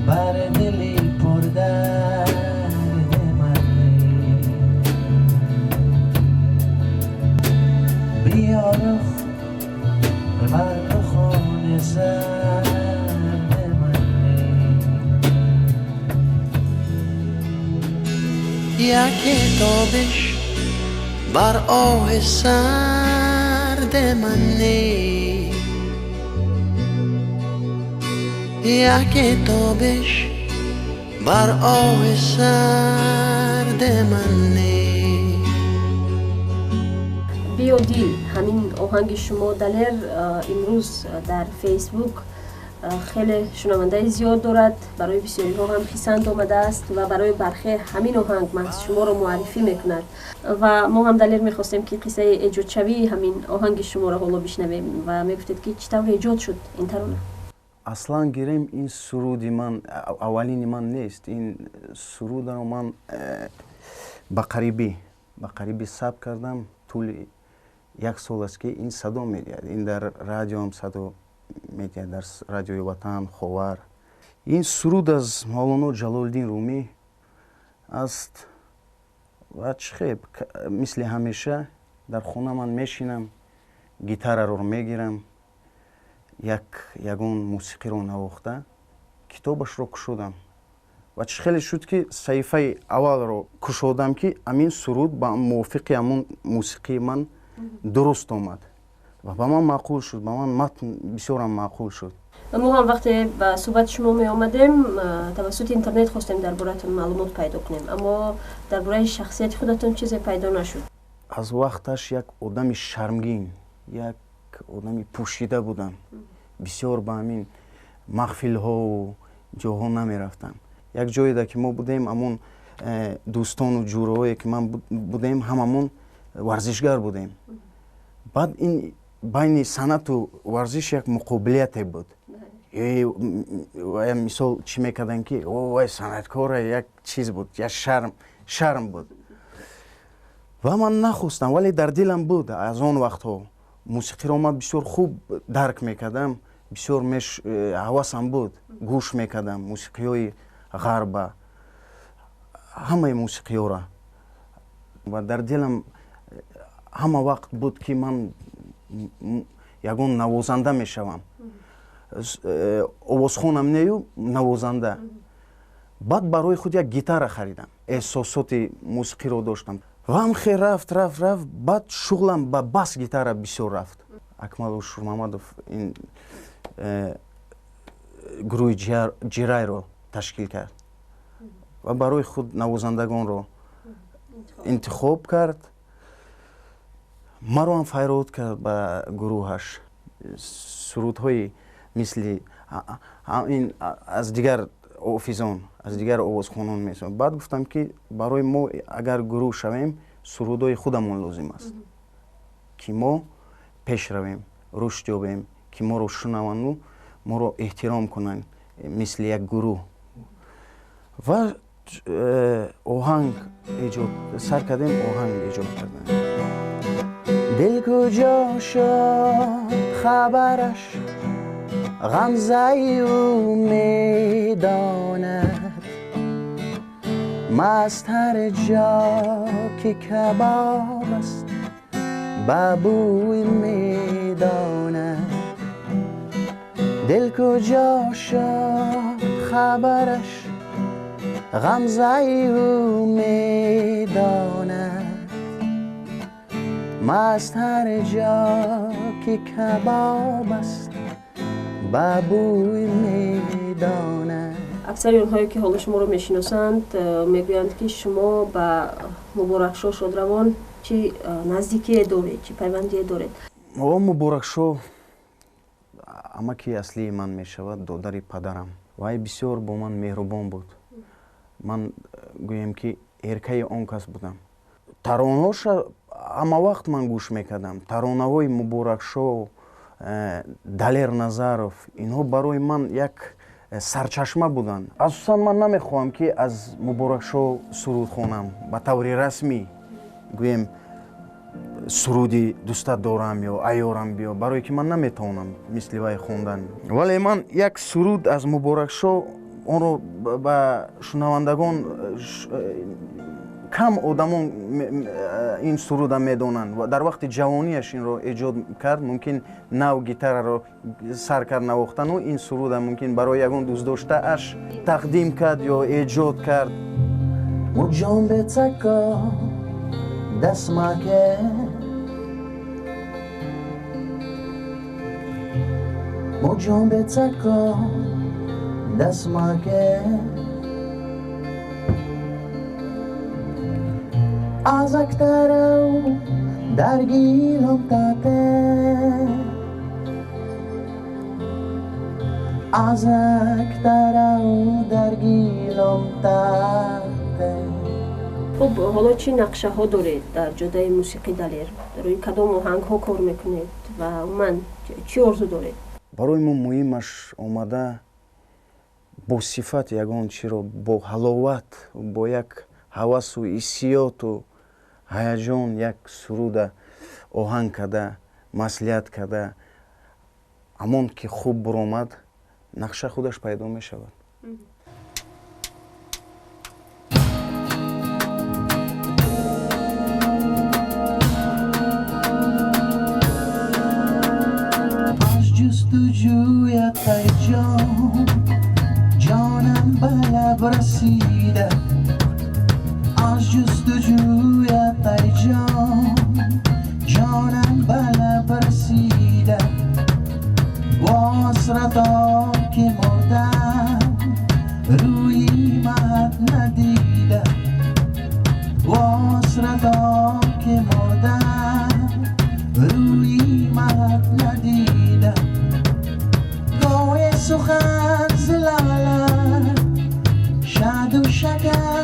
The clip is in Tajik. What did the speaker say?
Бар дили пурдард ман. Бیا رخ بر رخان زرد من. یک تابش بر آه سرد من. یک تابش بر آه سرد من. Биё дил, ҳамин оҳанги шумо, Далер, имрӯз дар Фейсбук хеле шунавандаи зиёд дорад, барои бисёриҳо ҳам писанд омадааст ва барои бархе ҳамин оҳанг маҳз шуморо муаррифӣ мекунад. Ва мо ҳам, Далер, мехостем, ки қиссаи эҷодшавии ҳамин оҳанги шуморо ҳоло бишнавем ва мегуфтед, ки чӣ тавр эҷод шуд ин тарона. Аслан гирем, ин суруди ман аввалини ман нест. Ин сурудро ман ба қарибӣ сабт кардам. Тӯли як сол аст, ки ин садо медиҳад. Ин дар радиоам садо медиҳад, дар Радиои Ватан, Ховар. Ин суруд аз Мавлоно Ҷалолиддин Румӣ аст. Ва чӣ хеб, мисли ҳамеша дар хона ман мешинам, гитараро мегирам, як ягон мусиқиро навохта, китобашро кушодам ва чӣ хеле шуд, ки саҳифаи аввалро кушодам, ки ҳамин суруд ба мувофиқи ҳамун мусиқии ман дуруст омад ва ба ман маъқул шуд, ба ман матн бисёрам маъқул шуд. Мо ҳам вақте ба суҳбати шумо меомадем, тавассути интернет хостем дар бораатон маълумот пайдо кунем, аммо дар бораи шахсияти худатон чизе пайдо нашуд. Аз вақташ як одами шармгин, як одами пӯшида будам. Бисёр ба ҳамин маҳфилҳову ҷоҳо намерафтам. Як ҷоеда ки мо будем, ҳамон дӯстону ҷӯраҳое ки ман будем, ҳамамон варзишгар будем. Баъд ин байни санъату варзиш як муқобилияте буд. Мисол, чӣ мекарданд, ки вай санъаткора, як чиз буд, як шарм буд ва ман нахостам, вале дар дилам буд. Аз он вақтҳо мусиқиро ман бисёр хуб дарк мекардам, бисёр ҳавасам буд, гӯш мекардам мусиқиҳои ғарба, ҳамаи мусиқиҳоро, ва дар дилам ҳама вақт буд, ки ман ягон навозанда мешавам. Овозхонам нею, навозанда. Баъд барои худ як гитара харидам. Эҳсосоти мусиқиро доштам ва ҳам рафт, рафт, рафт. Баъд шуғлам ба бас гитара бисёр рафт. Акмал Ошурмамадов ин гурӯҳи Ҷирайро ташкил кард ва барои худ навозандагонро интихоб кард. Маро ҳам файрод кард ба гурӯҳаш. Сурудҳои мисли ин аз дигар офизон, аз дигар овозхонон месо. Баъд гуфтам, ки барои мо, агар гурӯҳ шавем, сурудҳои худамон лозим аст, ки мо пеш равем, рушд ёбем, ки моро шунаванду моро эҳтиром кунанд мисли як гурӯҳ. Ва оҳанг эҷод сар кардем, оҳанг эҷод кардем. Дил куҷо шуд хабараш, ғамзаи ӯ медонад. Маст ҳар ҷо ки кабоб аст, ба бӯй медонад. Дил куҷо шуд хабараш, ғамзаи ӯ медонад. Маст ҳар ҷо ки кабоб аст, ба бӯй медонад. Аксари онҳое, ки ҳоло шуморо мешиносанд, мегӯянд, ки шумо ба Муборакшо Шодравон чӣ наздикие доред, чӣ пайвандие доред? О, Муборакшо амаки аслии ман мешавад, додари падарам. Вай бисёр бо ман меҳрубон буд. Ман гӯем, ки эркаи он кас будам. Таронаҳоша ҳама вақт ман гӯш мекардам. Таронаҳои Муборакшо, Далер Назаров, инҳо барои ман як сарчашма буданд. Асосан ман намехоҳам, ки аз Муборакшо суруд хонам ба таври расмӣ, гӯем. Суруди «Дӯстат дорам» ё «Аёрам биё», барое ки ман наметавонам мисли вай хондан. Вале ман як суруд аз Муборакшо, онро ба шунавандагон, кам одамон ин суруда медонанд. Ва дар вақти ҷавонияш инро эҷод кард. Мумкин, нав гитараро сар кард навохтану ин суруда мумкин барои ягон дӯстдоштааш тақдим кард ё эҷод кард. Mujombe tsako dasmake, Mujombe tsako dasmake, Azaktarau dargilom tate, Azaktarau dargilom tate. Хуб, ҳоло чӣ нақшаҳо доред дар ҷодаи мусиқӣ, Далер? Рӯи кадом оҳангҳо кор мекунед ва умуман чӣ орзу доред? Барои мо муҳимаш омада бо сифат ягон чиро, бо ҳаловат, бо як ҳавасу ҳиссиёту ҳаяҷон як суруда оҳанг карда, маслиҳат карда, ҳамон ки хуб буромад, нақша худаш пайдо мешавад. Аз ҷустуҷӯят, ай ҷон, ҷонам ба лаб расида. Аз ҷустуҷӯят, ай ҷон, ҷонам ба лаб расида. Во ҳасрато, ки мурдам, рӯи маҳат надида. Во ҳасрато, ки мурдам, рӯи маҳат надида. Гоҳе сухан зи лалат шаҳду шакар.